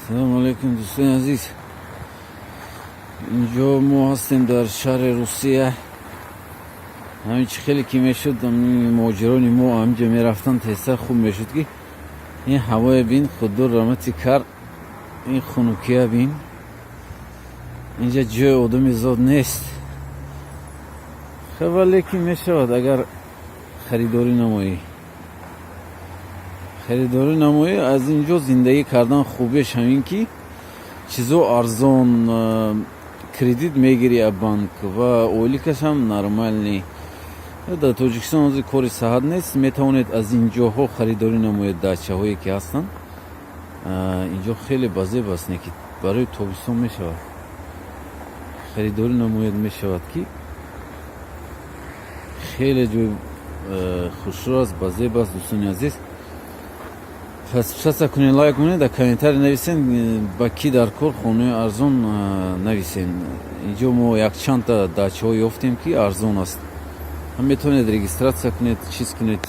Салому алейкум, дӯстони азиз. Инҷо мо ҳастем дар шаҳри Русия. Ҳамин чӣ хеле ки мешуд, муҳоҷирони мо ҳаминҷо мерафтанд, тезтар хуб мешуд, ки ин ҳавое бин, худо раҳмати кар, ин хунукия бин. Инҷа ҷои одами зод нест. Валекин мешавад, агар харидорӣ намоӣ. Харидорӣ намоӣ, аз ин ҷо зиндагӣ кардан хубеш ҳамин, ки чизо арзон, кредит мегирӣ аз банк ва ойликаш ҳам нормальный. Дар Тоҷикистон ҳозир кори саҳат нест. Метавонед аз ин ҷоҳо харидорӣ намоед, дачаҳое ки ҳастанд. Инҷо хеле базеб аст, не ки барои тобистон мешавад харидорӣ намоед, мешавад, ки хеле ҷои хушрӯ аст, базеб аст. Дӯстони азиз, подписаться кунед, лайк кунед, дар комментарий нависен, ба кӣ дар кор хонаи арзон нависен. Инҷо мо якчандта дачаҳо ёфтем, ки арзон аст. Ҳам метавонед регистрация кунед, чиз кунед.